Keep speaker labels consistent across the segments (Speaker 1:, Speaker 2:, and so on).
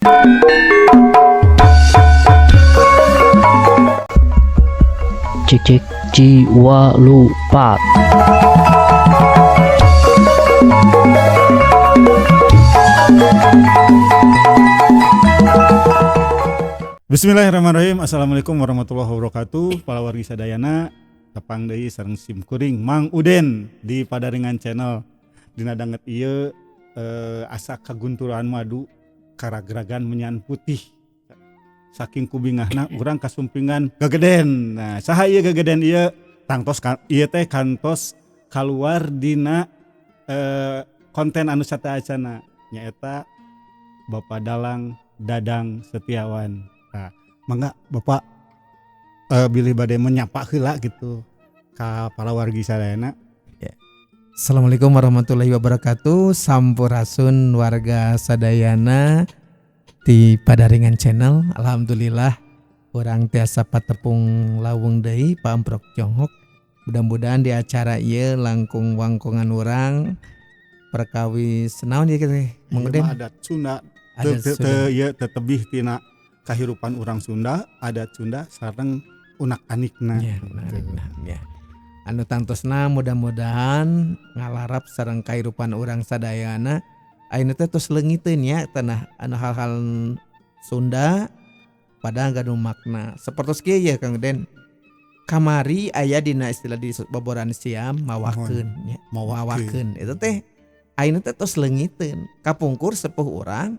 Speaker 1: Cik cik jiwa lupa.
Speaker 2: Bismillahirrahmanirrahim. Assalamualaikum warahmatullahi wabarakatuh. Para wargi sadayana, tepang deui sareng sim kuring Mang Uden di Padaringan Channel. Dina danget ieu asa kagunturan madu karagragan menyan putih. Saking kubingahna urang kasumpingan gageden. Nah, saha ieu gageden ieu? Tangtos ieu teh kantos kaluar dina konten anu sateuacana, nyaeta Bapak Dalang Dadang Setiawan. Nah, mangga Bapak bilih bade menyapa heula gitu ka para wargi sadayana.
Speaker 3: Ya. Assalamualaikum warahmatullahi wabarakatuh. Sampurasun warga sadayana di Padaringan Channel. Alhamdulillah urang tiasa patepung lawung deui pamprok jonghok. Mudah-mudahan di acara ieu langkung wangkongan urang perkawis naon ieu teh Mang Uden?
Speaker 2: Adat Sunda. Teu ieu tetebih tina kahirupan urang Sunda, adat Sunda sareng unak-anikna.
Speaker 3: Ya, unak-anikna ya. Anu tangtosna mudah-mudahan ngalarap sareng kahirupan urang sadayana. Ayeuna teh tos leungiteun nya tanah anu hal-hal Sunda padahal gaduh makna. Sapertos kieu ye Kang Den. Kamari aya dina istilah di boboran siam mawakeun nya. Mawakeun eta teh ayeuna teh tos leungiteun. Kapungkur sepuh urang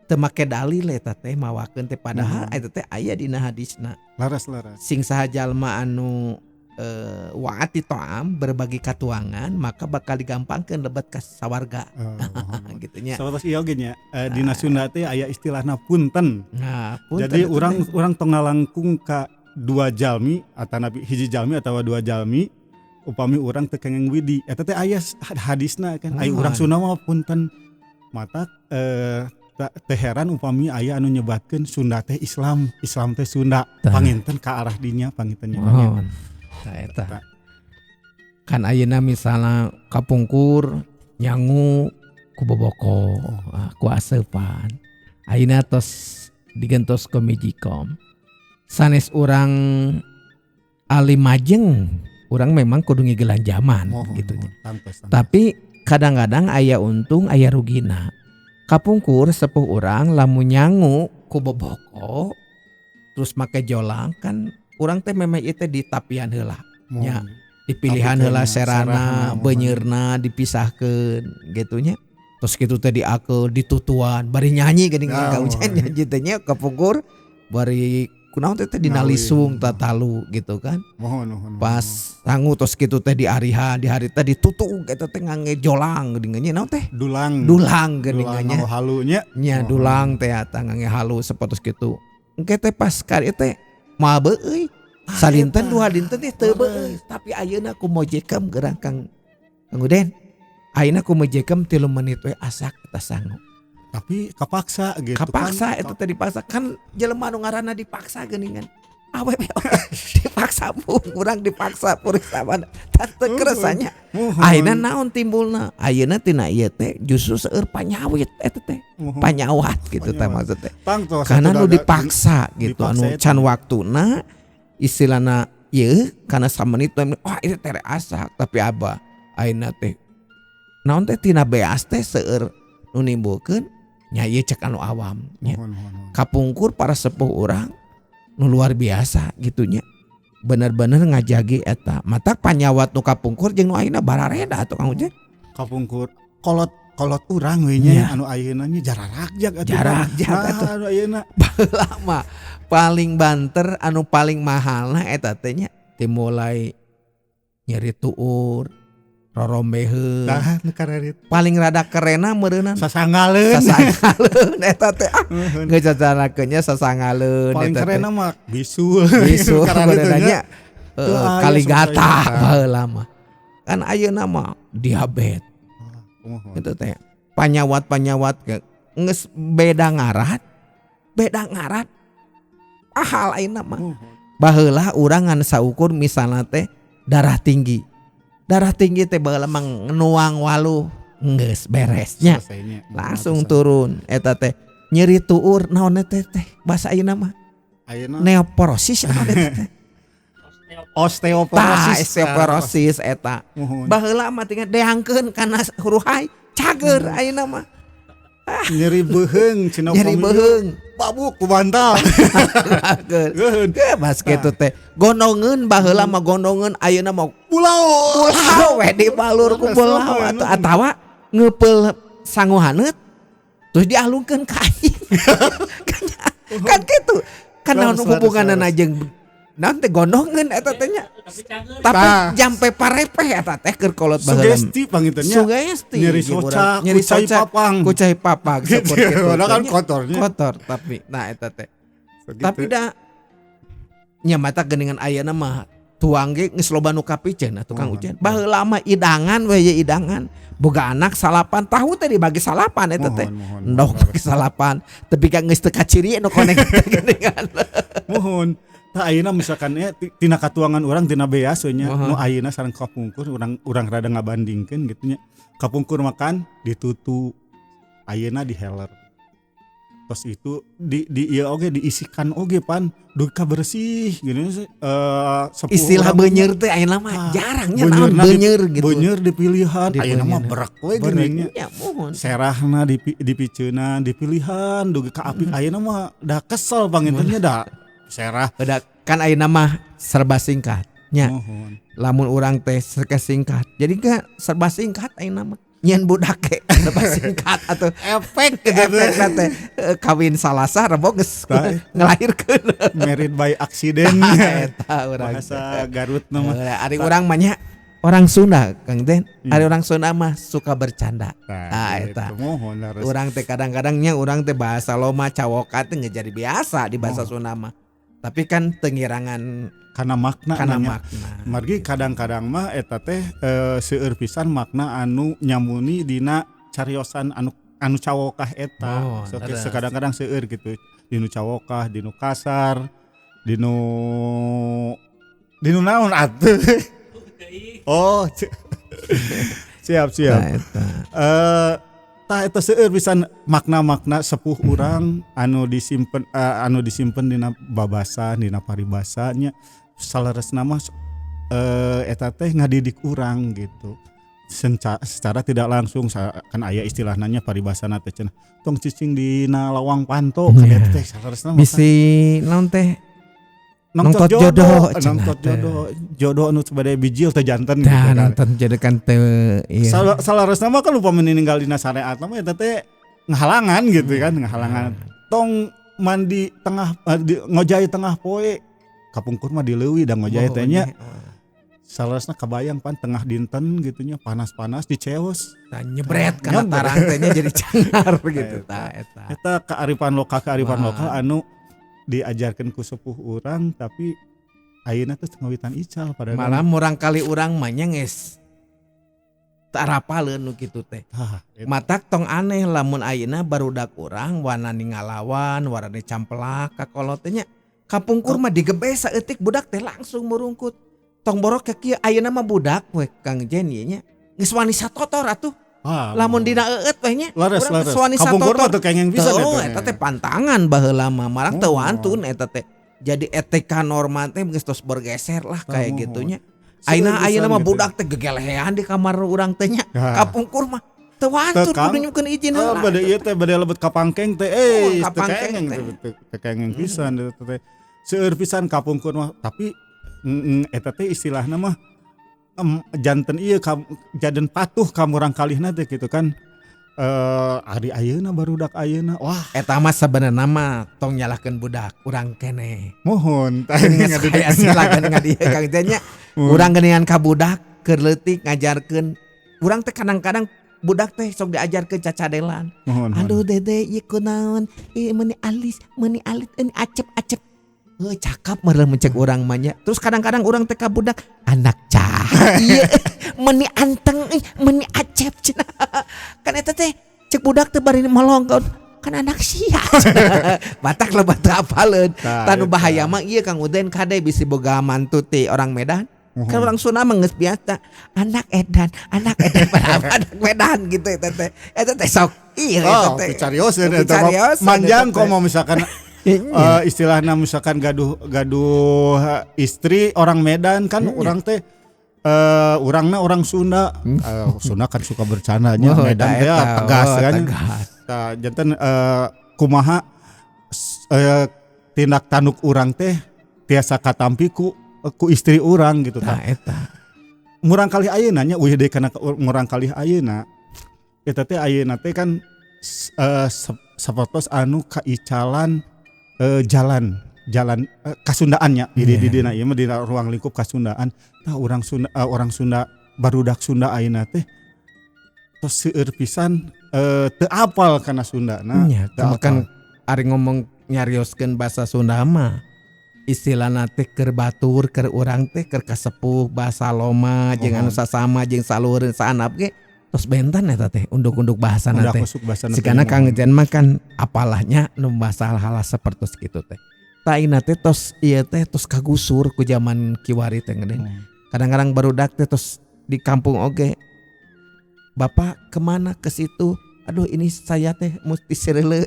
Speaker 3: teu make dalil eta teh mawakeun teh padahal eta teh aya dina hadisna.
Speaker 2: Laras-laras.
Speaker 3: Sing saha jalma anu waati to'am berbagi katuangan maka bakal digampangkeun lebet ka sawarga. Gitu nya.
Speaker 2: Sapertos ieu oge nya, dina Sunda teh aya istilahna punten.
Speaker 3: Nah, punten.
Speaker 2: Jadi urang tong ngalangkung ka dua jalmi atanapi hiji jalmi atawa dua jalmi upami urang teu kengeng widi. Eta teh aya hadisna kan. Aya urang Sunda mah punten. Mata teu heran upami aya anu nyebatkeun Sunda teh Islam, Islam teh Sunda. Panginten ka arah dinya panginten nya.
Speaker 3: Tah eta. Kan ayeuna misalna kapungkur nyangu ku boboko, ku aseupan. Ayeuna tos digentos ku Magicom. Sanes urang alim majeng, urang memang kudu ngigelan zaman gitu.
Speaker 2: Tangtos.
Speaker 3: Tapi kadang-kadang aya untung aya rugina. Kapungkur sepuh urang lamun nyangu ku boboko terus make jolang kan urang teh memang ieu teh ditapian heula nya, dipilihan heula serana beunyeurna dipisahkeun gitu nya. Terus kitu teh diakeul ditutuan bari nyanyi geuning ka ujan nyanyi teh nya kapungkur bari kunaon teh dina lisung tatalu gitu kan.
Speaker 2: Mohon.
Speaker 3: Pas sangu terus kitu teh diarihan di hari teh ditutug eta teh ngangge jolang geuning nya naon teh
Speaker 2: dulang
Speaker 3: geuning nya
Speaker 2: halu nya
Speaker 3: nya dulang teh eta ngangge halu sapertos kitu. Engke teh pas kali teh moal beueuy salinten dua dinten teh teu beueuy tapi ayeuna ku mojekam gerang Kang Uden. Ayeuna ku mojekam 3 menit we asak eta sangu.
Speaker 2: Tapi kapaksa gitu.
Speaker 3: Kapaksa eta teh dipaksa kan jelema nu ngaranna dipaksa geuningan. Awewe dipaksa pun urang dipaksa purisa mana teu keresanya. Ayeuna naon timbulna? Ayeuna tina ieu teh justru seueur panyawit eta teh. Panyawat gitu teh maksud teh. Karena nu dipaksa gitu anu can waktuna istilahna ieu kana samenit wah ieu teh asak tapi aba ayeuna teh naon teh tina beas teh seueur nu nimbulkeun nya ieu cek anu awam nya. Kapungkur para sepuh urang nu luar biasa gitunya. Bener-bener ngajagi eta. Matak panyawat nu kapungkur jeung nu ayeuna barareda atuh Kang Ujang.
Speaker 2: Kapungkur kolot urang we nya anu ayeuna nya jararakjag atuh.
Speaker 3: Jararakjag atuh.
Speaker 2: Anu ayeuna
Speaker 3: baheula mah paling banter anu paling mahalna eta teh nya dimulai nyeri tuur, rorombeheun.
Speaker 2: Tah nu karerit.
Speaker 3: Paling rada kerena meureunna
Speaker 2: sasangaleun.
Speaker 3: Sasangaleun eta teh ah geus cacanakeun nya sasangaleun
Speaker 2: paling kerena mah bisul.
Speaker 3: Bisul meureunna nya kaligata baheula mah. Kan ayeuna mah diabetes. Itu teh panyawat-panyawat geus beda ngarat. Beda ngarat. Ahal ayeuna mah. Baheula urang ngan saukur misalna teh darah tinggi. Darah tinggi teh baheula mah nuang waluh geus beresnya. Langsung turun eta teh. Nyeri tuur naon teh teh bahasa ayeuna mah?
Speaker 2: Ayeuna
Speaker 3: neoporosis naon teh teh?
Speaker 2: Osteoporosis.
Speaker 3: Tah, osteoporosis eta. Baheula mah tinggal deangkeun kana huruhai cager ayeuna mah.
Speaker 2: Nyeri beuheung cenah
Speaker 3: nyeri beuheung
Speaker 2: babuk ku bantal.
Speaker 3: Ge bas kitu teh. Gondongeun baheula mah gondongeun ayeuna mah
Speaker 2: pulau.
Speaker 3: Pulau we dibalur ku pulau atuh atawa ngeupeul sangu haneut terus dialungkeun ka anjing. Kan kitu. Kan naon hubunganna jeung naon teh gondongeun eta teh nya. Tapi jampe parepeh eta teh keur kolot baheula.
Speaker 2: Sugesti panginten nya.
Speaker 3: Sugesti
Speaker 2: nyeri soca, kucai papang.
Speaker 3: Kucai papang seperti itu.
Speaker 2: Kan kotornya.
Speaker 3: Kotor tapi nah eta teh. Tapi da nya mata geuningan ayeuna mah tuang ge geus loba nu kapiceun tukang ujian. Baheula mah idangan we ye idangan. Boga anak salapan tahu teh dibagi salapan eta teh. Endog bagi salapan tepi ka geus teu kaciri nu koneng geuningan.
Speaker 2: Mohon. Tah ayeuna misalkan nya tina katuangan urang tina beas we nya nu ayeuna sareng kapungkur urang rada ngabandingkeun gitu nya. Kapungkur makan ditutu ayeuna diheler. Terus itu di ieu oge diisikan oge pan dugi ka bersih gini
Speaker 3: istilah beunyer teh ayeuna mah jarang nya naon beunyer gitu.
Speaker 2: Beunyer dipilihan ayeuna mah berak we geuning
Speaker 3: nya.
Speaker 2: Serahna dipiceunan dipilihan dugi ka apik ayeuna mah da kesel panginten nya da serah.
Speaker 3: Udah kan ayeuna mah serba singkat nya. Lamun urang teh serba singkat. Jadi kan serba singkat ayeuna mah. Nyen budak ke serba singkat atau
Speaker 2: efek
Speaker 3: efek teh kawin Salasa Rebo geus ngelahirkeun.
Speaker 2: Married by accident.
Speaker 3: Eta urang.
Speaker 2: Bahasa Garut mah.
Speaker 3: Ari urang mah nya orang Sunda Kang Den. Ari orang Sunda mah suka bercanda. Nah, eta. Urang teh kadang-kadangnya urang teh bahasa loma cawoka teh jadi biasa di bahasa Sunda mah. Tapi kan tengirangan
Speaker 2: karena makna makna. Margi kadang-kadang mah eta teh seueur pisan makna anu nyamuni dina cariosan anu cawokah eta. Oh, kadang-kadang seueur gitu dinu cawokah, dinu kasar, dinu naon atuh. Oh, siap. Tah eta seueur pisan makna-makna sepuh urang anu disimpen dina babasan, dina paribasa nya saleresna mah eta teh ngadidik urang gitu. Secara tidak langsung kan aya istilahna nya paribasana teh cenah tong cicing dina lawang panto kan eta teh saleresna mah
Speaker 3: bisi naon teh nongtot jodoh,
Speaker 2: nongtot jodoh, jodoh anu sebagai bijil teh janten gitu kan.
Speaker 3: Nonton jodoh kan teu ieu.
Speaker 2: Salaresna mah kan upami ninggal dina syariat mah eta teh ngahalangan gitu kan, ngahalangan. Tong mandi tengah ngojay tengah poe. Kapungkur mah di leuwi da ngojay teh nya. Salaresna kabayang pan tengah dinten gitu nya panas-panas diceos.
Speaker 3: Tah nyebret kana tarang teh nya jadi cangar gitu tah eta.
Speaker 2: Eta kearifan lokal anu diajarkan ku sepuh urang tapi ayeuna teh ngawitan ical pada
Speaker 3: malah murang kali urang mah nya geus teu arapaleun nu kitu teh. Matak tong aneh lamun ayeuna barudak urang wanani ngalawan, warani campelak ka kolot teh nya. Kapungkur mah digebes saeutik budak teh langsung murungkut. Tong borok ka kieu ayeuna mah budak we Kang Jen ieu nya geus wani satotor atuh. Lamun dina eueut we nya urang geus wani
Speaker 2: satotor. Kapungkur mah teu kengeng pisan
Speaker 3: eta teh pantangan baheula mah malah teu wantun eta teh. Jadi etika norma teh geus tos bergeser lah kayak gitunya. Ayeuna mah budak teh gegelehean di kamar urang teh nya. Kapungkur mah teu wantun kudu nyukeun izin heula.
Speaker 2: Bade ieu teh bade lebet ka pangkeng teh teu kengeng teu kengeng pisan eta teh. Seueur pisan kapungkur mah tapi eta teh istilahna mah janten ieu jaden patuh ka murang kalihna teh gitu kan. Ari ayeuna barudak ayeuna wah
Speaker 3: eta mah sabenerna mah tong nyalahkeun budak urang keneh
Speaker 2: mohon
Speaker 3: tah ngadidik ngadieu Kang teh nya urang geuningan ka budak keur leutik ngajarkeun urang teh kadang-kadang budak teh sok diajarkeun cacadelan. Aduh dede ieu kunaon ieu meuni alis ini acep-acep. Heuh cakap meureun mencek urang mah nya. Terus kadang-kadang urang teh ka budak anak cah ieu meuni anteng meuni acep cenah. Kan eta teh cek budak teh bari molong kan anak sia. Batak lebat apaleun. Tanu bahaya mah ieu Kang Uden kade bisi boga mantu ti orang Medan. Kan orang Sunda mah geus biasa anak edan, anak edan, padahal anak Medan gitu eta teh. Eta teh sok ieu eta
Speaker 2: Oh,
Speaker 3: teh.
Speaker 2: picarioseun eta mah.
Speaker 3: Picarioseun
Speaker 2: Manjang
Speaker 3: eta teh.
Speaker 2: komo misalkan istilahna misalkan gaduh gaduh istri orang Medan kan, orang teh urangna orang Sunda. Sunda kan suka bercandanya,
Speaker 3: Oh,
Speaker 2: Medan
Speaker 3: eta
Speaker 2: teh
Speaker 3: eta.
Speaker 2: tegas
Speaker 3: Oh,
Speaker 2: kan.
Speaker 3: tegas.
Speaker 2: Tah, janten kumaha tindak tanduk urang teh tiasa katampi ku istri urang gitu
Speaker 3: Tah
Speaker 2: tah.
Speaker 3: eta.
Speaker 2: Murang kali ayeuna nya, uih deui kana murang kali ayeuna eta teh, ayeuna teh kan sapertos anu kaicalan jalan jalan kasundaannya di di dina ieu mah, dina ruang lingkup kasundaan. Tah, urang Sunda, orang Sunda, barudak Sunda ayeuna teh tos seueur pisan teu apal kana Sunda nah.
Speaker 3: Nya,
Speaker 2: teu
Speaker 3: cuma kan
Speaker 2: apal.
Speaker 3: Ari ngomong nyarioskeun bahasa Sunda mah istilahna teh keur batur, keur urang teh keur kasepuh bahasa loma jeung anu sasama jeung saluhureun saanap ge tos benten eta teh unduk-unduk bahasana
Speaker 2: Undak
Speaker 3: teh.
Speaker 2: usuk bahasana teh
Speaker 3: Sigana
Speaker 2: muhun.
Speaker 3: Kang Ejen mah kan apalahnya nu bahasa hal sapertos kitu teh. Taina teh tos ieu teh tos kagusur ku zaman kiwari teh geuning. Kadang-kadang barudak teh tos di kampung oge. Bapak kemana? Ke situ. Aduh, ini saya teh mesti sereule.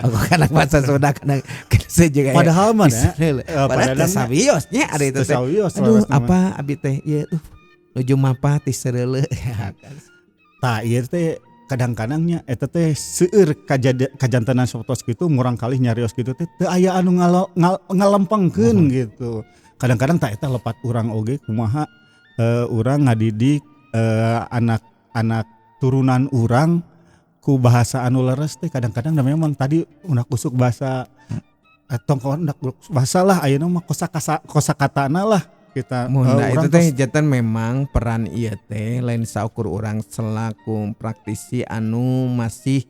Speaker 3: Aku kadang bahasa Sunda kadang saya juga ya.
Speaker 2: Padahal mah ya,
Speaker 3: Sereule. Padahal
Speaker 2: padahal
Speaker 3: teh sawios nya ada itu
Speaker 2: teu
Speaker 3: teh.
Speaker 2: sawios
Speaker 3: Aduh,
Speaker 2: leres mah.
Speaker 3: apa abi teh ieu tuh nuju mapa ti sereule.
Speaker 2: Tah, ieu teh kadang-kadangnya eta teh seueur kajantenan sapertos kitu, murang kalih nyarios kitu teh teu aya anu ngalempengkeun gitu. Kadang-kadang tah eta lepat urang oge, kumaha urang ngadidik anak-anak turunan urang ku bahasa anu leres teh. Kadang-kadang da memang tadi undak usuk bahasa atau kawan undak bahasa lah, ayeuna mah kosakatana lah kita
Speaker 3: Mun nah,
Speaker 2: urang
Speaker 3: itu teh janten memang peran ieu teh lain saukur urang selaku praktisi anu masih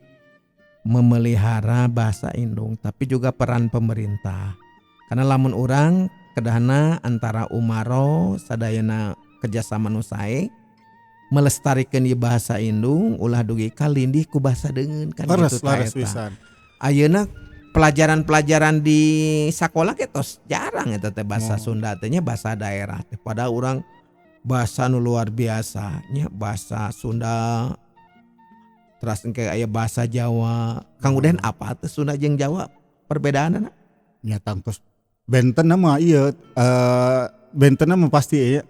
Speaker 3: memelihara bahasa indung, tapi juga peran pemerintah. Karena lamun urang kedahna antara umaro sadayana kerjasama nu sae melestarikan ieu bahasa indung, ulah dugi ka lindih ku bahasa deungeun kan
Speaker 2: leres
Speaker 3: gitu tah
Speaker 2: leres
Speaker 3: eta.
Speaker 2: Pisan.
Speaker 3: Ayeuna pelajaran-pelajaran di sekolah ge tos jarang eta teh bahasa Sunda teh nya, bahasa daerah teh. Padahal urang bahasa nu luar biasa nya bahasa Sunda. Terus engke aya bahasa Jawa. Kang Uden, apa teh Sunda jeung Jawa perbedaanna?
Speaker 2: Nya tangtos benten mah ieu, benten mah pasti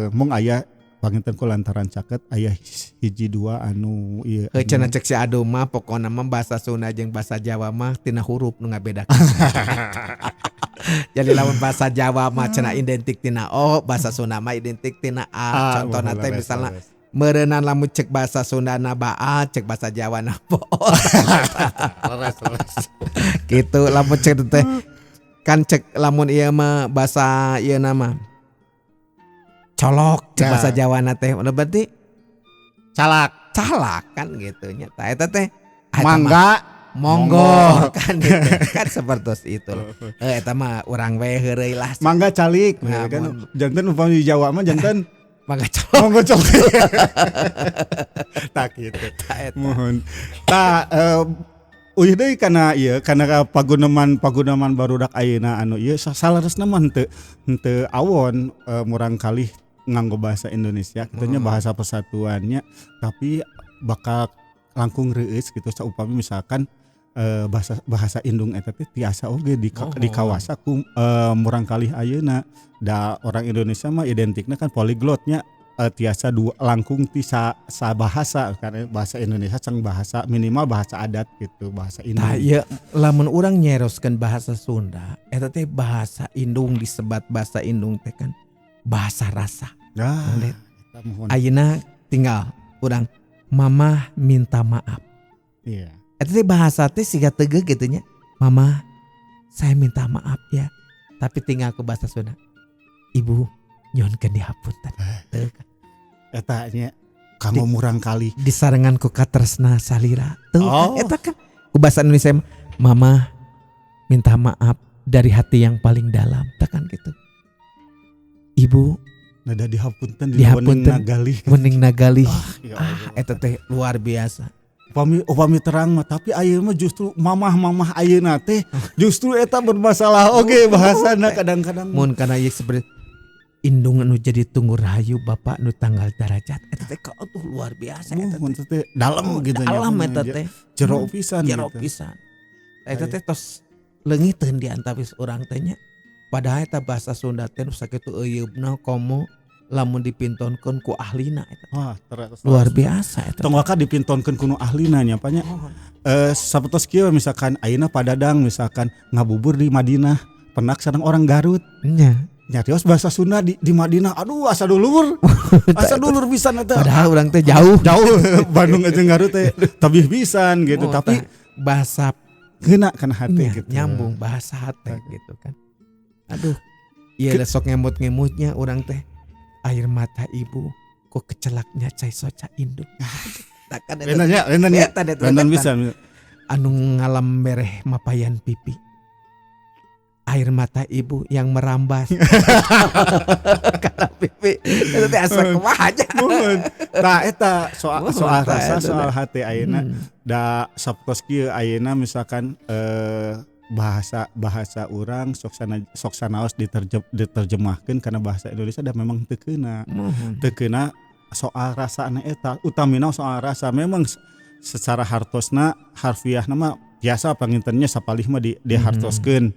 Speaker 2: mung aya panginten ku lantaran caket aya hiji dua anu ieu.
Speaker 3: Heuh, cenah cek si Adu mah pokona mah bahasa Sunda jeung bahasa Jawa mah tina huruf nu ngabedakeun. Jadi lamun bahasa Jawa mah cenah identik tina O, bahasa Sunda mah identik tina A.
Speaker 2: Ah,
Speaker 3: Contohna teh
Speaker 2: leres,
Speaker 3: misalna
Speaker 2: leres.
Speaker 3: Meureunan lamun cek bahasa Sunda na baa, cek bahasa Jawa na bo.
Speaker 2: Leres leres.
Speaker 3: Gitu lamun cek teh kan cek lamun ieu mah bahasa ieu nama colok, cek bahasa Jawa na teh udah berarti
Speaker 2: Calak.
Speaker 3: Calak kan gitu nya. Tah eta teh ah, eta mah
Speaker 2: Mangga.
Speaker 3: monggo,
Speaker 2: Monggo.
Speaker 3: kan gitu kan, seperti itu eh eta mah urang we heureuy lah.
Speaker 2: Mangga calik
Speaker 3: Nah,
Speaker 2: kan janten upami di Jawa mah janten
Speaker 3: mangga colok.
Speaker 2: Monggo colok, tah gitu.
Speaker 3: Tah eta.
Speaker 2: Mohon tah uih deui kana ieu, kana paguneman paguneman barudak ayeuna anu ieu saleresna mah henteu henteu awon murang kalih nganggo bahasa Indonesia kitu nya, bahasa persatuannya, tapi bakal langkung reueus gitu saupami misalkan bahasa bahasa indung eta teh tiasa oge di
Speaker 3: Mohon.
Speaker 2: kawasa ku murang kalih ayeuna. Da orang Indonesia mah identikna kan poliglotnya, tiasa dua langkung ti sa bahasa, karena bahasa Indonesia sang bahasa minimal bahasa adat gitu, bahasa indung.
Speaker 3: Tah ieu lamun urang nyeroskeun bahasa Sunda eta teh bahasa indung, disebat bahasa indung teh kan bahasa rasa.
Speaker 2: Nah,
Speaker 3: Lihat.
Speaker 2: eta mohon.
Speaker 3: Ayeuna tinggal urang mamah minta maaf. Eta teh bahasa teh siga tegeug gitu nya. Mama, saya minta maaf ya. Tapi tinggal ke bahasa Sunda. Ibu, nyuhunkeun dihapunten. Teu kan.
Speaker 2: Eta nya kanggo murang kali.
Speaker 3: Disarengan ku katresna salira. Tuh
Speaker 2: Oh.
Speaker 3: kan eta kan ku bahasa Indonesia mah, mama minta maaf dari hati yang paling dalam. Tah kan gitu. Ibu
Speaker 2: Nada dihapunten di
Speaker 3: Dihapunten.
Speaker 2: nagalih.
Speaker 3: Wening nagalih.
Speaker 2: Ya
Speaker 3: Ah,
Speaker 2: Allah.
Speaker 3: eta teh luar biasa.
Speaker 2: Upami upami terang mah, tapi ayeuna mah justru mamah-mamah ayeuna teh justru eta bermasalah oge bahasana kadang-kadang.
Speaker 3: Mun kana ieu seperti Indung anu jadi tunggu rahayu, bapak nu tanggal darajat, eta teh tuh luar biasa eta
Speaker 2: teh. Teh dalam gitu
Speaker 3: nya. Dalam eta teh.
Speaker 2: Jero pisan.
Speaker 3: Jero
Speaker 2: gitu.
Speaker 3: Pisan. Eta teh tos leungiteun di antawis urang teh nya. Padahal eta bahasa Sunda teh nu sakitu euyeubna, komo lamun dipintonkeun ku ahlina eta.
Speaker 2: Wah, terus
Speaker 3: luar biasa eta.
Speaker 2: Tong waka dipintonkeun ku nu ahlina nya, nya. Sapertos kieu, misalkan ayeuna Pak Dadang misalkan ngabubur di Madinah, pendak sareng orang Garut.
Speaker 3: Nya.
Speaker 2: Nyarios bahasa Sunda di Madinah, aduh, asa dulur. Asa dulur pisan eta.
Speaker 3: Padahal urang teh jauh.
Speaker 2: Jauh Bandung aja Garut teh tebih pisan gitu,
Speaker 3: oh,
Speaker 2: tapi
Speaker 3: bahasa
Speaker 2: kena kana hati
Speaker 3: nya,
Speaker 2: gitu.
Speaker 3: Nyambung bahasa hati gitu kan. Aduh. Iya, sok ngemut-ngemutnya urang teh. Air mata ibu kok kecelaknya cai soca induk.
Speaker 2: Kan benten ya, benten ya. Benten bisa.
Speaker 3: Anu ngalam mereh mapayan pipi. Air mata ibu yang merambas karena pipi itu teh asa kumaha nya.
Speaker 2: Tah eta soal soal rasa, soal hati ayeuna. Da sapertos kieu ayeuna misalkan bahasa bahasa urang sok sana sok sanaos diterjemahkeun karena bahasa Indonesia da memang teu keuna. Teu keuna soal rasa eta, utamina soal rasa. Memang secara hartosna, harfiahna mah biasa pangintennya sapalih mah dihartoskeun.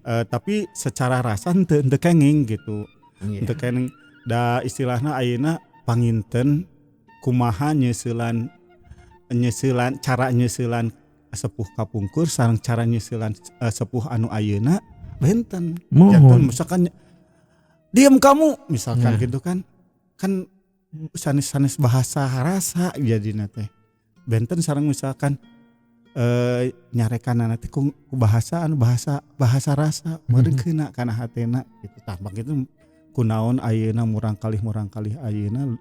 Speaker 2: Tapi secara rasa henteu henteu kenging gitu. Henteu kenging, da istilahna ayeuna panginten kumaha nyeuselan nyeuselan cara nyeuselan sepuh kapungkur sareng cara nyeuselan sepuh anu ayeuna benten. Janten misalkan diam kamu misalkan gitu kan, kan sanes-sanes bahasa rasa jadina teh. Benten sareng misalkan nyarekanana teh ku bahasa anu bahasa bahasa rasa meureun keuna kana hatena gitu. Tah kitu kunaon ayeuna murangkalih ayeuna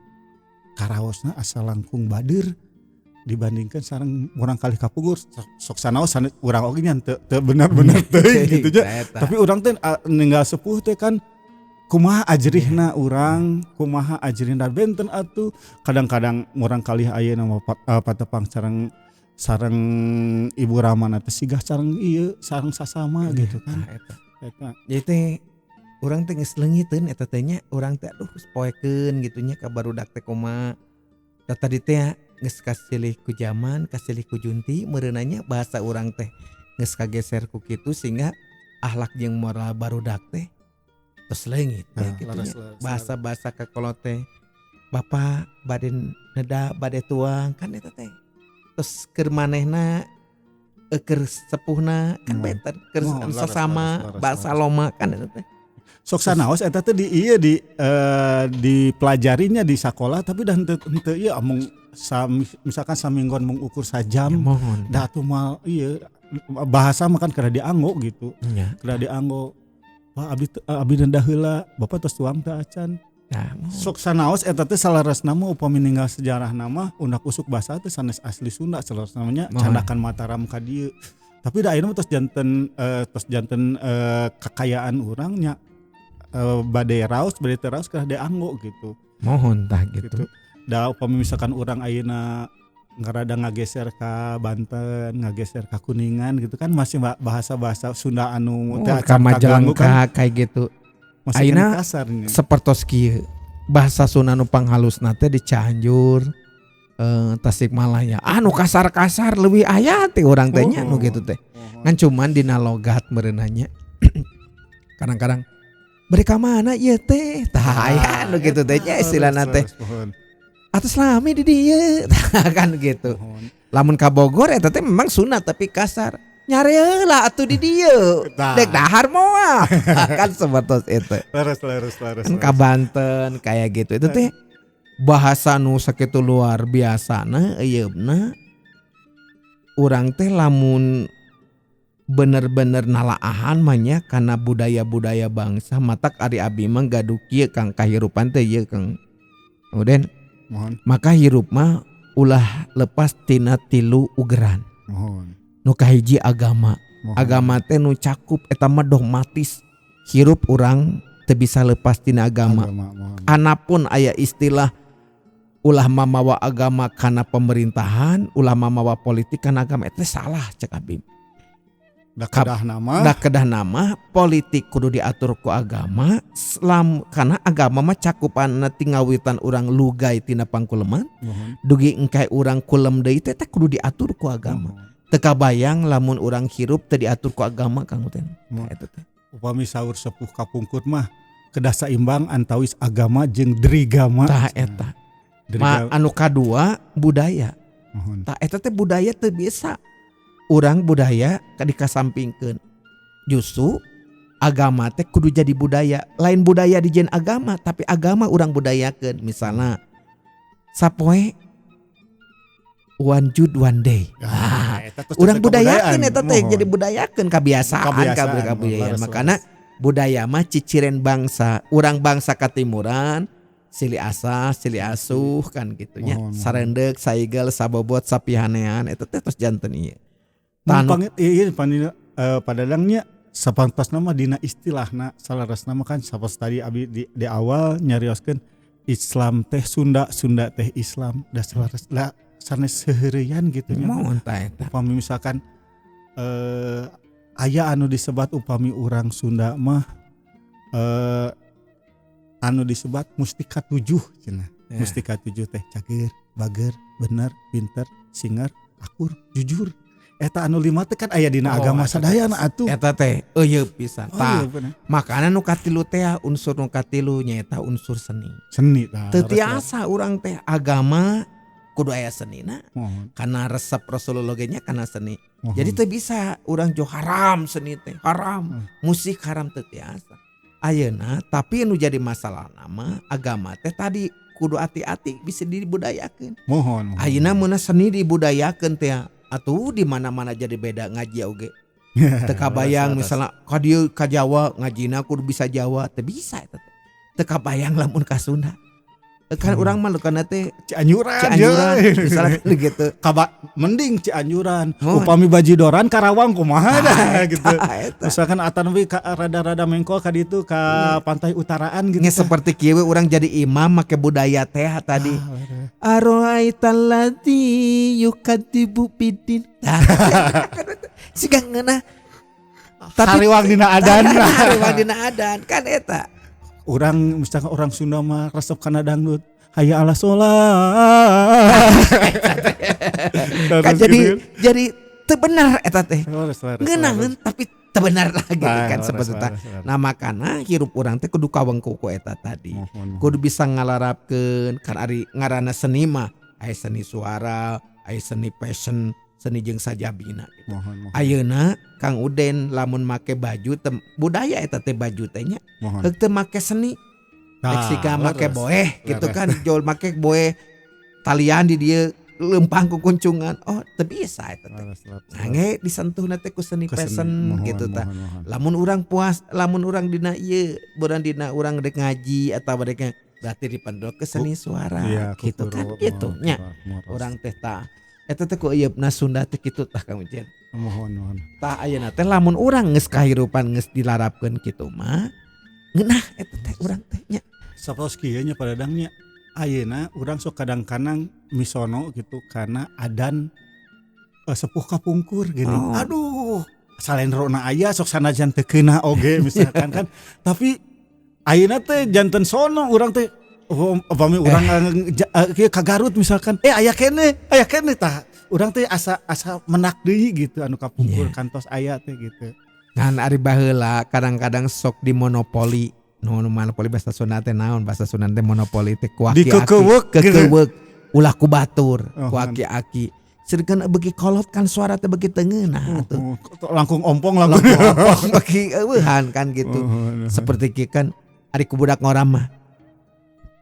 Speaker 2: karaosna asa langkung bader dibandingkan sareng murangkalih kapungkur. Sok sanaos urang oge nya teu teu bener-bener teuing gitu nya, tapi urang teh ninggal sepuh teh kan kumaha ajrihna urang, kumaha ajrihna benten atuh. Kadang-kadang murangkalih ayeuna mah patepang sareng sareng ibu ramana teh sigah sareng ieu sareng sasama gitu kan
Speaker 3: eta. Jadi teh urang teh geus leungiteun eta teh nya, urang teh aduh poekeun gitu nya ka barudak teh kumaha. Tadi teh geus kasilih ku zaman, kasilih ku junti meureunanya bahasa urang teh geus kageser ku kitu sehingga akhlak jeung moral barudak teh tos leungit teh kitu nya. Bahasa-bahasa kakolot teh bapak bade neda bade tuang kan eta teh. Terus keur manehna keur sepuhna kan benten keur sasama bahasa loma kan eta teh.
Speaker 2: Sok sanaos eta teh di ieu di dipelajarinya di sakola tapi dah henteu henteu ieu amung misalkan saminggon mung ukur sajam
Speaker 3: ya,
Speaker 2: da atuh moal ieu bahasa mah kan kada dianggo gitu.
Speaker 3: Ya.
Speaker 2: Kada dianggo. Wah, abdi abdi nenda heula, bapak tos tuang teh acan.
Speaker 3: Nah,
Speaker 2: sok sanaos eta teh salaresna mah upami ninggal sejarahna mah undak usuk bahasa teh sanes asli Sunda salaresna mah nya candakan Mataram ka dieu. Tapi da ayeuna mah tos janten kekayaan urang nya, bade raos bade teu raos kedah dianggo gitu.
Speaker 3: Mohon tah gitu.
Speaker 2: Gitu. Da upami misalkan urang ayeuna ngarada ngageser ka Banten, ngageser ka Kuningan gitu kan masih bahasa-bahasa Sunda anu
Speaker 3: oh,
Speaker 2: teh
Speaker 3: ka
Speaker 2: acan kaganggu kan
Speaker 3: Majalengka kayak gitu.
Speaker 2: Masih
Speaker 3: ayeuna
Speaker 2: keneh kasarnya.
Speaker 3: Sapertos kieu bahasa Sunda nu panghalusna teh di Cianjur, Tasikmalaya. Ah, nu kasar-kasar leuwih aya teh urang teh nya nu kitu teh. Ngan cuman dina logat meureunna nya. Kadang-kadang bari ka mana ieu teh? Tah aya nu kitu teh nya istilahna teh. Atos lami di dieu. Tah kan gitu. Lamun ka Bogor eta teh memang Sunda tapi kasar. Nyare heula atuh di dieu. Dek dahar moal. Kan seperti itu.
Speaker 2: Leres leres leres.
Speaker 3: Kan ka Banten kayak gitu. Itu teh bahasa nu sakitu luar biasana euyeubna, urang teh lamun bener-bener nalaahan mah nya kana budaya-budaya bangsa, matak ari abi mah gaduh kieu Kang, kahirupan teh ieu Kang. Kemudian
Speaker 2: Mohon.
Speaker 3: Maka hirup mah ulah lepas tina tilu ugeran.
Speaker 2: Mohon.
Speaker 3: Nu kahiji agama.
Speaker 2: Mohon.
Speaker 3: Agama teh nu cakup eta mah dogmatis. Hirup urang teu bisa lepas tina agama.
Speaker 2: Agama, mohon.
Speaker 3: Anapun aya istilah ulah mamawa agama kana pemerintahan, ulah mamawa politik kana agama, eta salah cek abi.
Speaker 2: Da kedahna mah.
Speaker 3: Da kedahna mah politik kudu diatur ku agama selam, karena agama mah cakupanna ti ngawitan urang lugay tina pangkuleman dugi engke urang kulem deui teh kudu diatur ku agama. Teu kabayang lamun urang hirup teu diatur ku agama, Kang Uten. Eta teh.
Speaker 2: Upami saur sepuh kapungkur mah kedah saimbang antawis agama jeung drigama.
Speaker 3: Tah eta. Ma anu kadua budaya. Tah eta teh budaya teu bisa. Urang budaya dikasampingkeun. Justru agama teh kudu jadi budaya. Lain budaya dijieun agama, tapi agama urang budayakeun. Misalna sapoe one Jud one day. Urang budayakeun eta teh jadi budayakeun kebiasaan kabudayaan. Makana budaya mah ciciren bangsa. Urang bangsa katimuran silih asah, silih asuh kan gitu nya. Sarendeuk, saigel, sabobot, sapihanean eta teh tos janten ieu.
Speaker 2: Pangit ieu panina padadangnya sapantasna mah dina istilahna salarasna mah kan sapas tadi abi di awal nyarioskeun Islam teh Sunda, Sunda teh Islam, da salaras da sanes seuheureyan gitu nya.
Speaker 3: Mohon ta eta.
Speaker 2: Upami misalkan aya anu disebat upami urang Sunda mah anu disebat mustika 7 cenah. Mustika 7 teh cager, bager, bener, pinter, singer, akur, jujur. Eta anu 5 teh kan aya dina agama sadayana atuh.
Speaker 3: Eta teh eueuh pisan. Tah, makana nu katilu teh unsur nu katilu nyaeta unsur seni.
Speaker 2: Seni tah.
Speaker 3: Teu tiasa urang teh agama kudu aya senina. Karena resep Rasulullah ge nya kana seni. Jadi teu bisa urang jo haram seni teh, haram. Musik haram teu tiasa. Ayeuna tapi nu jadi masalah nama agama teh tadi kudu hati-hati bisa dibudayakeun.
Speaker 2: Mohon.
Speaker 3: Ayeuna mun seni dibudayakeun teh atuh di mana-mana jadi beda ngaji oge. Teu kabayang misalnya ka dieu ka Jawa ngajina kudu bisa Jawa, teu bisa eta teh. Teu kabayang lamun ka Sunda. Kan urang mah lukana teh
Speaker 2: Cianjuran,
Speaker 3: misalnya gitu.
Speaker 2: Mending Cianjuran, upami Bajidoran Karawang kumaha dah gitu. Misalkan atan we rada-rada mengkol ka ditu ka pantai utaraan gitu.
Speaker 3: Nya seperti kieu urang jadi imam make budaya teh tadi. Aroaital ladzi yukadzibu bidin. Siga ngeunah.
Speaker 2: Tapi hariwang dina adan.
Speaker 3: Hariwang dina adan kan eta.
Speaker 2: Orang misalkan orang Sunda mah resep kana dangdut hayya ala sholat.
Speaker 3: Kan jadi teu bener eta teh. Ngeunaheun tapi teu bener lah gitu kan seperti eta. Nah makana hirup urang teh kudu kawengku ku eta tadi. Kudu bisa ngalarapkeun kan ari ngaranna seni mah aya seni suara, aya seni fashion, seni jeung sajabina gitu. Ayeuna Kang Uden lamun make baju budaya eta teh baju teh nya. Heuh teu make seni. Leksika make boeh gitu kan, jol make boeh talian di dieu leumpang ku kuncungan. Oh, teu bisa eta teh. Nah, ge disentuhna teh ku seni fashion gitu tah. Lamun urang puas, lamun urang dina ieu, urang dina urang rek ngaji atawa rek berarti dipendok ke seni suara gitu kan gitu nya. Urang teh tah eta teh ku eupna Sunda teh kitu tah Kang Ujen.
Speaker 2: Mohon.
Speaker 3: Tah ayeuna teh lamun urang geus kahirupan geus dilarapkeun kitu mah ngeunah eta teh urang teh nya.
Speaker 2: Sapatos kieu nya padadangnya ayeuna urang sok kadang-kadang misono gitu karena adan sepuh kapungkur gini. Oh. Aduh, salendrona aya sok sanajan teu keuna oge misalkan kan. Tapi ayeuna teh janten sono urang teh upami urang ka Garut misalkan aya keneh tah urang teh asa menak deui gitu anu kapungkur kantos aya teh gitu.
Speaker 3: Ngan ari baheula kadang-kadang sok dimonopoli. Nu monopoli bahasa Sunda teh naon? Bahasa Sunda teh monopoli teh ku aki-aki. Dikekeuweuk ulah ku batur, ku aki-aki. Sedengkeun beuki kolot kan suara teh beuki teu ngeunah atuh.
Speaker 2: Langkung ompong langkung
Speaker 3: ompong beuki eueuhan kan gitu. Seperti kieu kan ari ku budak ngora mah.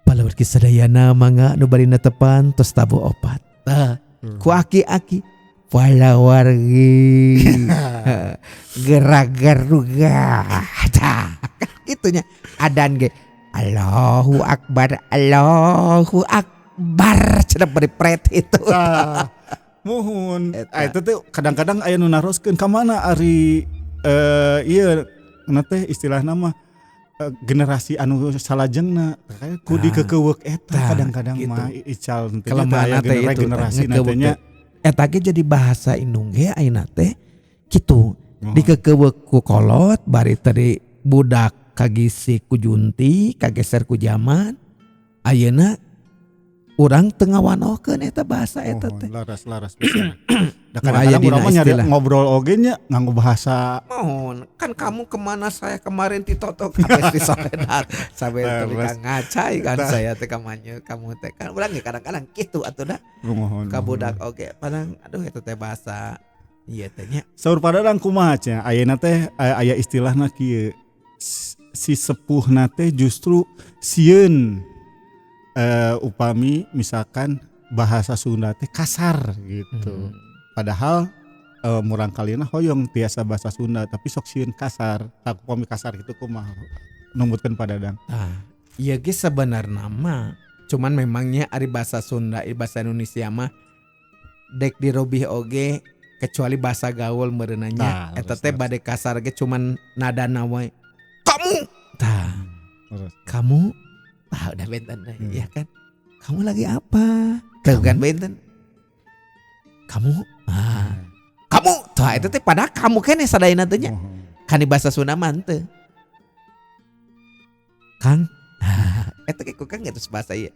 Speaker 3: Palawargi sadayana mangga nu bari netepan tos tabuh opat. Tah, ku aki-aki palawargi gerak-geruga. Tah, gitunya. Adan ge Allahu Akbar, Allahu Akbar cenah bari pret itu.
Speaker 2: Tah, muhun. Eta teh kadang-kadang aya nu naroskeun ka mana ari ieu na teh istilahna mah generasi anu salajengna ku dikekeuweuk eta kadang-kadang gitu. Mah ical teh aya generasi nantinya eta ge jadi bahasa Indung ge ayeuna teh kitu.
Speaker 3: Dikekeuweuk ku kolot bari tadi budak kagisik ku junti, kageser ku zaman. Ayeuna urang teu ngawanohkeun eta bahasa eta teh.
Speaker 2: Laras laras pisan. Da
Speaker 3: Nu aya
Speaker 2: kadang-kadang
Speaker 3: dina
Speaker 2: urang mah nyari
Speaker 3: istilah.
Speaker 2: Ngobrol oge nya nganggo bahasa.
Speaker 3: Mohon, kan kamu kemana, saya kemarin ditotok habis di soledad sampai
Speaker 2: Leres.
Speaker 3: teu ngacai kan
Speaker 2: Tah.
Speaker 3: saya teh kamanya kamu teh kan urang ge kadang-kadang kitu atuh da
Speaker 2: Mohon.
Speaker 3: ka budak oge padang aduh eta teh bahasa ieu teh nya.
Speaker 2: Saur Padadang kumaha cenah? Ayeuna teh aya istilahna kieu. Si sepuhna teh justru sieun upami misalkan bahasa Sunda teh kasar gitu. Padahal murangkalina hoyong tiasa bahasa Sunda tapi sok sieun kasar. Tah, upami kasar gitu kumaha numutkeun Padadang?
Speaker 3: Tah, ieu ge sebenarna mah cuman memangnya ari bahasa Sunda, ari bahasa Indonesia mah dek dirobih oge kecuali bahasa gaul meureunna nya
Speaker 2: Tah,
Speaker 3: eta
Speaker 2: leres,
Speaker 3: teh
Speaker 2: leres.
Speaker 3: bade kasar ge cuman nadana wae. Kamu tah,
Speaker 2: Leres.
Speaker 3: kamu ah udah benten deh, ya kan, kamu lagi apa tuh kan benten kamu ah kamu tuh itu teh pada kamu kene sadayana teh nya.
Speaker 2: Mohon.
Speaker 3: Kan di bahasa Sunda mah henteu Kang ah eta ge ku Kang geus bahasa ieu.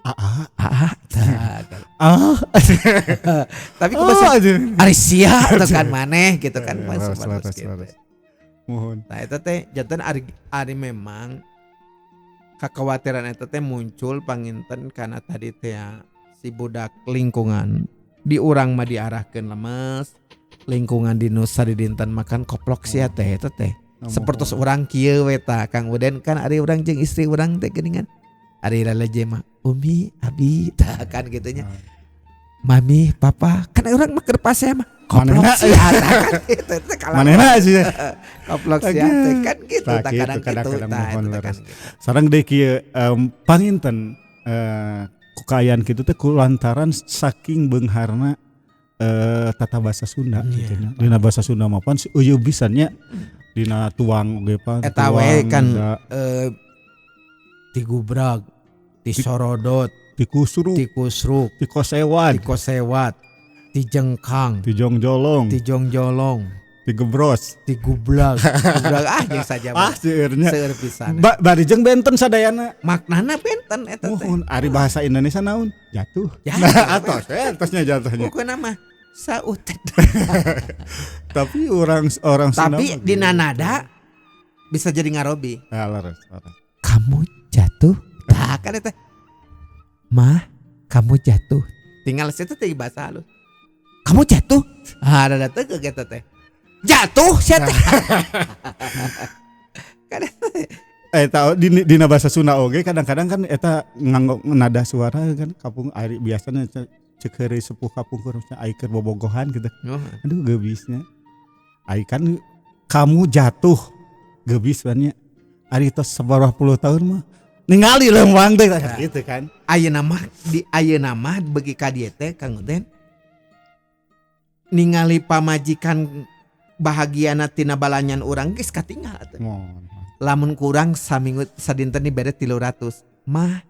Speaker 2: Ah, ah.
Speaker 3: Ah tah, kan.
Speaker 2: Ah.
Speaker 3: Tapi ku bahasa
Speaker 2: Oh, aduh.
Speaker 3: ari sia tuh kan maneh gitu kan
Speaker 2: Leres,
Speaker 3: bahasa
Speaker 2: leres,
Speaker 3: gitu.
Speaker 2: leres. Mohon.
Speaker 3: Nah, eta teh janten ari ari memang kekhawatiran eta teh muncul panginten karena tadi teh ya, si budak lingkungan di urang mah diarahkeun lemes lingkungan di nusa di dinten makan koplok sia teh eta teh sepertos urang kieu we tah Kang Uden kan ari urang jeung istri urang teh geuningan ari laleje mah umi abi tah kan gitu nya, mami papa kan urang mah keur pasea mah koplok
Speaker 2: Manehna.
Speaker 3: sia tah kan gitu teh kalau
Speaker 2: Manehna sih.
Speaker 3: koplok sia teh kan gitu
Speaker 2: Tah,
Speaker 3: tah
Speaker 2: gitu,
Speaker 3: kadang gitu
Speaker 2: kadang-kadang
Speaker 3: tah
Speaker 2: mohon
Speaker 3: eta teh kan
Speaker 2: leres.
Speaker 3: gitu.
Speaker 2: Sareng deui kieu panginten ku kaayaan kitu teh ku lantaran saking beungharna tata bahasa Sunda gitu nya. Dina bahasa Sunda mah pan si eueuh pisan nya. Dina tuang oge pan.
Speaker 3: Eta we
Speaker 2: tuang,
Speaker 3: kan
Speaker 2: da,
Speaker 3: tigubrag, tisorodot,
Speaker 2: tikusruk,
Speaker 3: tikusruk,
Speaker 2: tikosewad,
Speaker 3: tikosewat, tijengkang,
Speaker 2: tijongjolong,
Speaker 3: tijongjolong,
Speaker 2: tigebros.
Speaker 3: tigublag, gublag ah jeung saja
Speaker 2: Ah, seueurnya.
Speaker 3: seueur pisan.
Speaker 2: Bari jeung benten sadayana.
Speaker 3: Maknana benten eta teh.
Speaker 2: Mohon ari bahasa Indonesia naon? Jatuh.
Speaker 3: Ya,
Speaker 2: Nah, atos we atosnya jatuhnya.
Speaker 3: pokokna mah sautet.
Speaker 2: Tapi orang orang Sunda
Speaker 3: Tapi
Speaker 2: mah
Speaker 3: dina
Speaker 2: gitu.
Speaker 3: nada bisa jadi ngarobi.
Speaker 2: Ah, leres, leres.
Speaker 3: Kamu jatuh. Tah kan eta. Mah, kamu jatuh. Tinggal situ teh bahasa halus. Kamu jatuh. Ah, ada teh ke eta teh. Jatuh sia teh. Kan eta teh.
Speaker 2: Eta dina bahasa Sunda oge kadang-kadang kan eta nganggo nada suara kan kapung ari biasanya ceuk heureuy sepuh kapungkur misalnya ai keur bobogohan gitu.
Speaker 3: Oh,
Speaker 2: Aduh geubisnya. Ai kan kamu jatuh geubis kan nya. Ari tos sabaraha puluh tahun mah ningali leumpang teh
Speaker 3: Nah.
Speaker 2: gitu kan.
Speaker 3: Ayeuna mah di ayeuna mah bagi ka dieu teh Kang Uden ningali pamajikan bahagiana tina balanyan urang geus katinggal atuh.
Speaker 2: Mohon.
Speaker 3: Lamun kurang saminggu sadinten dibere 300 mah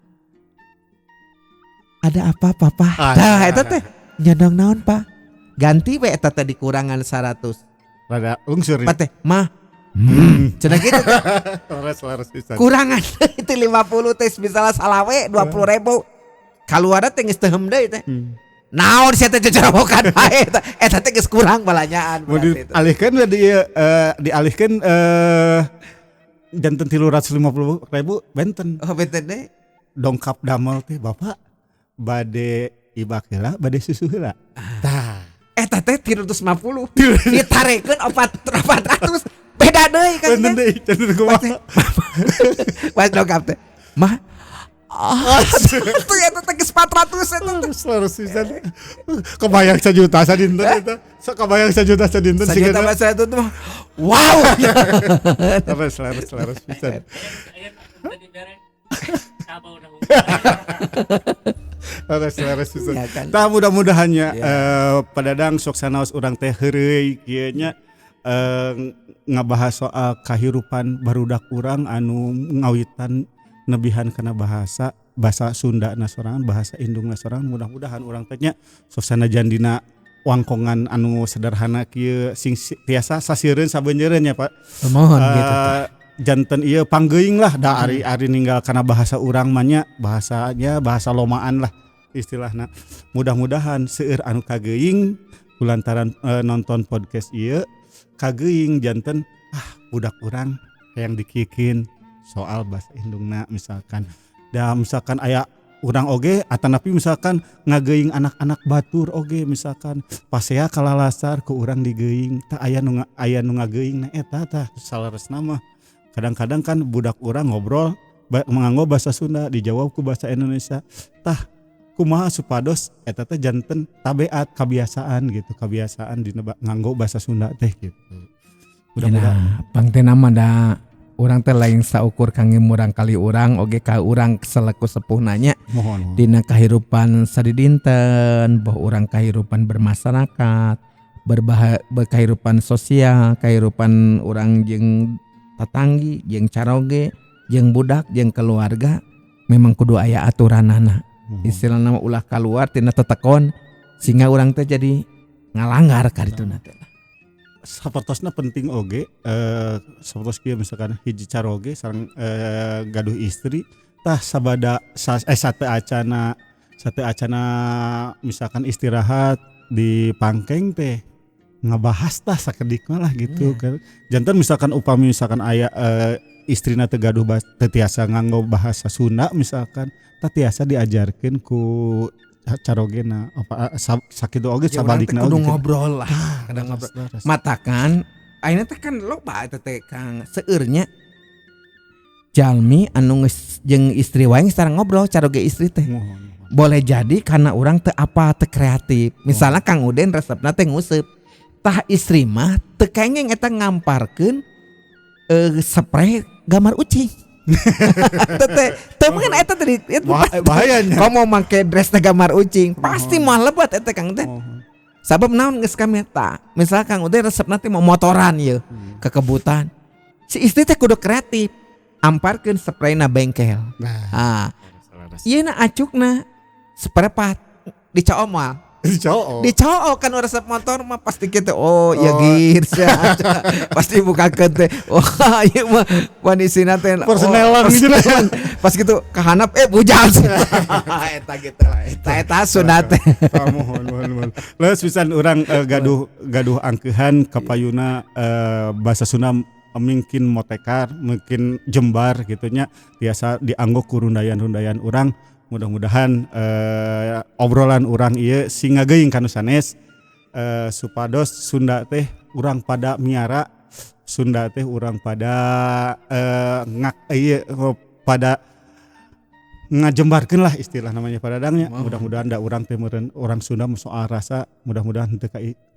Speaker 3: ada apa papa
Speaker 2: Ah,
Speaker 3: tah eta teh nyondong naon pak ganti we eta teh dikurangan 100
Speaker 2: Rada lungsur.
Speaker 3: pak teh mah cenah gitu teh.
Speaker 2: Leres leres pisan.
Speaker 3: Kurangan itu 50 teh misalnya salawe 20 ribu kaluarna teh geus teu hem deui teh. Naon sia teh cocorowokan bae eta eta teh geus kurang balanyaan
Speaker 2: Mau
Speaker 3: berarti itu.
Speaker 2: dialihkan we di dialihkan janten 350 ribu benten.
Speaker 3: Oh benten deh.
Speaker 2: Dongkap damel teh bapak bade ibak heula bade susu heula. Tah.
Speaker 3: Eta teh 350 ditarekeun 400 beda deui kan
Speaker 2: Benten
Speaker 3: teh.
Speaker 2: deui janten kumaha.
Speaker 3: Pas dongkap teh mah ah tuh eta teh geus 400 eta teh.
Speaker 2: Leres pisan. Kebayang sajuta sadinten eta. Sok kebayang sajuta sadinten
Speaker 3: Sajuta
Speaker 2: sigana.
Speaker 3: bahasa itu tuh mah, wow.
Speaker 2: Leres leres leres pisan.
Speaker 1: Aya tadi bere. Sabau udah.
Speaker 2: Leres leres pisan.
Speaker 3: Ya kan.
Speaker 2: Tah mudah-mudahannya
Speaker 3: Ya.
Speaker 2: Padadang sok sanaos urang teh heureuy kieu nya ngabahas soal kahirupan barudak urang anu ngawitan nebihan kana bahasa bahasa Sunda na sorangan bahasa indungna sorangan mudah-mudahan urang teh nya sok sanajan dina Wangkongan anu sederhana kieu sing tiasa sasiereun sabeunjeureun nya, Pak.
Speaker 3: Mohon gitu tah.
Speaker 2: Janten ieu panggeuing lah da ari ari ninggal kana bahasa urang mah nya, bahasanya bahasa lomaan lah istilahna. Mudah-mudahan seueur anu kageuing kulantaran nonton podcast ieu, kageuing janten ah budak urang hayang dikieukeun soal bahasa indungna misalkan. Da misalkan aya urang oge atanapi misalkan ngageuing anak-anak batur oge, misalkan pasea kalalasar ku urang digeuing tah, aya nu ngageuing na eta tah. Saleresna mah kadang-kadang kan budak urang ngobrol nganggo bahasa Sunda dijawab ku bahasa Indonesia. Tah, kumaha supados eta teh janten tabeat, kebiasaan gitu, kebiasaan dina nganggo bahasa Sunda teh gitu, mudah-mudahan.
Speaker 3: Nah, pangtena mah da urang teh lain saukur kangge murang kali urang oge ka urang selaku sepuh nanya.
Speaker 2: Mohon, mohon.
Speaker 3: Dina kahirupan sadidinten, boh urang kahirupan bermasyarakat, berkahirupan sosial, kahirupan urang jeung tatanggi, jeung caroge, jeung budak, jeung keluarga, memang kudu aya aturanana.
Speaker 2: Mohon.
Speaker 3: Istilahna mah ulah kaluar tina tetekon sehingga urang teh jadi ngalanggar ka dituna teh.
Speaker 2: Sapertosna penting oge sapertos kieu, misalkan hiji caroge sareng gaduh istri tah sabada sate acana misalkan istirahat di pangkeng teh ngebahas tah sakedik mah lah gitu kan. Janten misalkan upami misalkan aya istrina teu gaduh teu tiasa nganggo bahasa Sunda misalkan, tah tiasa diajarkeun ku carogena apa sakitu oge.
Speaker 3: Ya, urang teh
Speaker 2: sabalikna
Speaker 3: kudu
Speaker 2: oge gitu.
Speaker 3: Ngobrol lah, kadang ngobrol.
Speaker 2: Leres.
Speaker 3: Matakan ayeuna teh kan loba eta teh, Kang, seueurnya jalmi anu geus jeung istri wae geus tara ngobrol caroge istri teh.
Speaker 2: Mohon, mohon.
Speaker 3: Boleh jadi karena urang teu apa, teu kreatif. Misalnya Kang Uden resepna teh nguseup, tah istri mah teu kenging eta ngamparkeun spray gambar ucing. Teu teh teu mungkin eta tadi.
Speaker 2: Bahayanya.
Speaker 3: Komo make dress teh gambar ucing pasti moal lebat eta, Kang Uden.
Speaker 2: Mohon.
Speaker 3: Sabab naon, geus kami ta. Misal Kang Uden resepna teh mau motoran ieu kekebutan. Si istri teh kudu kreatif. Amparkeun sprayna bengkel.
Speaker 2: Nah,
Speaker 3: Ah, ieu na acukna seperempat dicook moal.
Speaker 2: Cowok.
Speaker 3: Dicook kan resep motor mah pasti gitu. Oh, ya gear pasti bukakeun teh. Wah, ieu mah kondisina teh. Oh,
Speaker 2: Persenelan gitu.
Speaker 3: Persenelan. Pas gitu kahanap bujang. Eta gitu. Eta eta sunat teh.
Speaker 2: Ah, mohon, mohon, mohon. Leres pisan urang gaduh gaduh angkeuhan kapayuna bahasa Sunda mungkin motekar, mungkin jembar gitunya, tiasa dianggo ku rundayan-rundayan urang. Mudah-mudahan obrolan urang ieu sing ngageuing kanu sanes supados Sunda teh urang pada miara, Sunda teh urang pada ngak ieu pada ngajembarkeun lah istilah namanya pada dangnya. Mudah-mudahan da urang teh meureun orang Sunda soal rasa, mudah-mudahan teu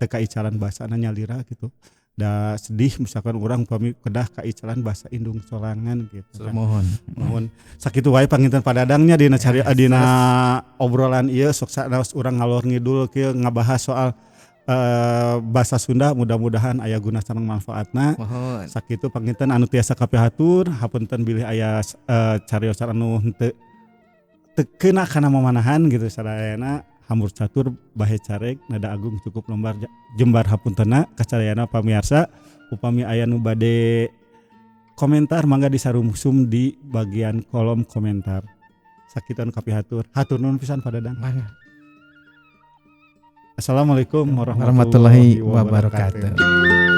Speaker 2: kaicalan bahasana nyalira gitu. Da sedih misalkan urang pami kedah kaicalan bahasa indung sorangan gitu kan.
Speaker 3: Mohon.
Speaker 2: Mohon, sakitu wae panginten padadangnya dina cari dina obrolan ieu. Sok sanaos urang ngalor ngidul kieu ngabahas soal bahasa Sunda, mudah-mudahan aya guna sareng manfaatna.
Speaker 3: Mohon.
Speaker 2: Sakitu panginten anu tiasa kapihatur, hapunten bilih aya cariosan anu henteu teu keuna kana mamanahan gitu. Sadayana hambur catur bahe carek nada agung cukup lembar jembar hapuntena kasadayana pamiarsa. Upami aya nu bade komentar, mangga disarumsum di bagian kolom komentar. Sakitu anu kapihatur, hatur nuhun pisan Padadang.
Speaker 3: Mangga.
Speaker 2: Assalamualaikum
Speaker 3: warahmatullahi
Speaker 2: warahmatullahi wabarakatuh.
Speaker 3: Wabarakatuh.